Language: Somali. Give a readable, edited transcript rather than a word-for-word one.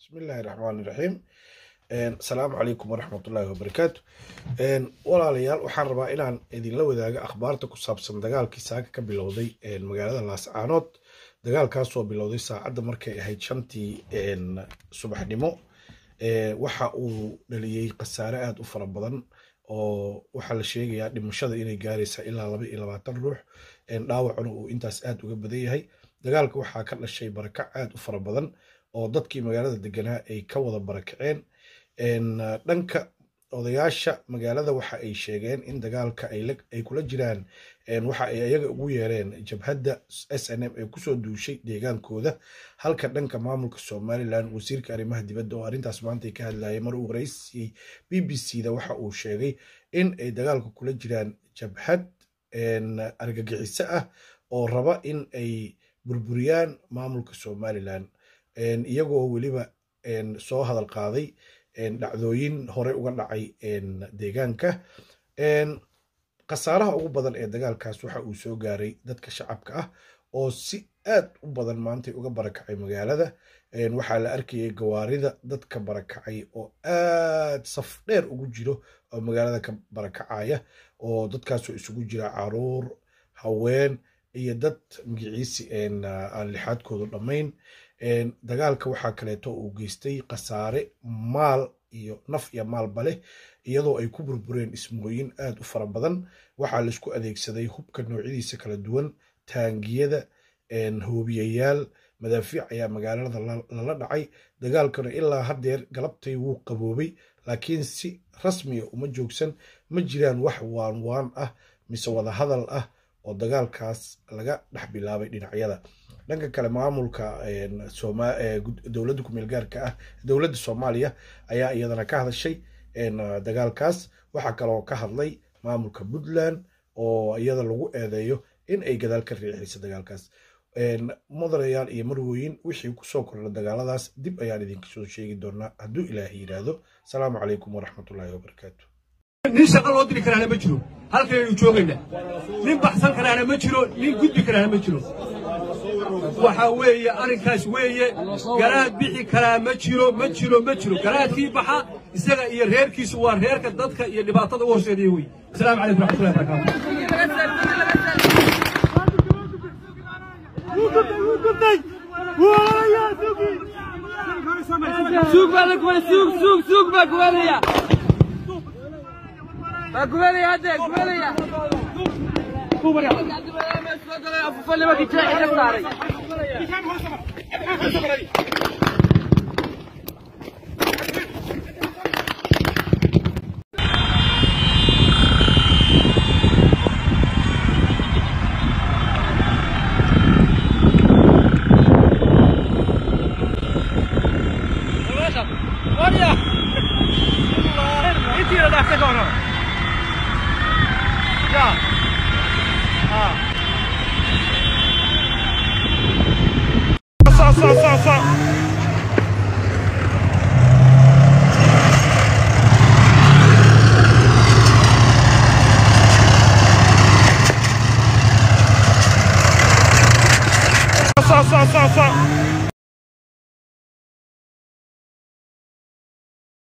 Bismillaahi raxmaani raxiim. Asalaamu calaykum waraxmatullaahi wabarakaatu. Walaalayaal, waxaan rabaa inaan idinla wadaago akhbaarta ku saabsan dagaalkii saaka ka bilowday magaalada Laascaanood. Dagaalkaasoo bilowday saacadda markay ahayd 5tii subaxnimo. Waxa uu dhaliyey khasaare aada u fara badan, oo waxaa la sheegayaa dhimashada inay gaaraysa ilaa 22 ruux, dhaawacuna uu intaas aada uga badan yahay. Dagaalka waxaa ka dhashay barakac aada u fara badan oo dadkii magaalada deganaa ay ka wada barakaceen. Dhanka odayaasha magaalada waxa ay sheegeen in dagaalka ay kula jiraan waxa ay ayaga ugu yeereen jabhadda SNM ee kusoo duushay deegaankooda, halka dhanka maamulka Somaliland wasiirka arrimaha dibadda oo arrintaas maanta ka hadlayay mar uu waraysiyey BBC da waxa uu sheegay in ay dagaalka kula jiraan jabhad argagixiso ah oo raba in ay burburiyaan maamulka Somaliland, iyagoo weliba soo hadal qaaday dhacdooyin hore uga dhacay deegaanka. Khasaaraha ugu badan ee dagaalkaas waxa uu soo gaaray dadka shacabka ah oo si aad u badan maantay uga barakacay magaalada. Waxaa la arkayay gawaarida dadka barakacay oo aad saf dheer ugu jiro oo magaalada ka barakacaya, oo dadkaasoo isugu jira caruur, haween iyo dad magiciisi aan lixaadkoodu dhammayn. Dagaalka waxaa kaleeto uu geystay khasaare maal iyo naf iyo maalba leh, iyadoo ay ku burbureen dhismooyin aada u fara badan. Waxaa laisku adeegsaday hubka noocyadiisa kala duwan, taangiyada, hoobiyayaal, madaafiic ayaa magaalada lala dhacay. Dagaalkana ilaa haddeer galabtay wuu qaboobay, laakiin si rasmiya uma joogsan. Ma jiraan wax waan waan ah mise wadahadal ah oo dagaalkaas laga dhex bilaabay dhinacyada. Dhanka kale, maamulka dowladda kumeel gaarka ah, dowladda Soomaaliya, ayaa iyadana ka hadashay dagaalkaas. Waxaa kaloo ka hadlay maamulka Puntland oo iyada lagu eedeeyo in ay gadaal ka riixayso dagaalkaas. Mudanayaal iyo marwooyin, wixii kusoo kordha dagaaladaas dib ayaan idinka soo sheegi doonaa hadduu Ilaahay yidhaahdo. Asalaamu calaykum waraxmatullaahi wabarakaatu. Nin shaqo loo diri karaana ma jiro, halkanaynu joogaynaa. Nin baxsan karaana ma jiro, nin gudbi karaana ma jiro. Waxaa weeye arrinkaas weeye, garaad bixi karaa ma jiro, ma jiro, ma jiro. Garaadkii baxa, isaga iyo reerkiisu waa reerka dadka iyo dhibaatada u horseedaya wey. Asalaamu calaykum raxmatullahi barakaatu. Suuq baa la gubanaya, suuq, suuq, suuq baa gubanaya, baa gubanaya hadda gubanaya. Afuufan nimankii jeexi ka saaray. Sa sa sa.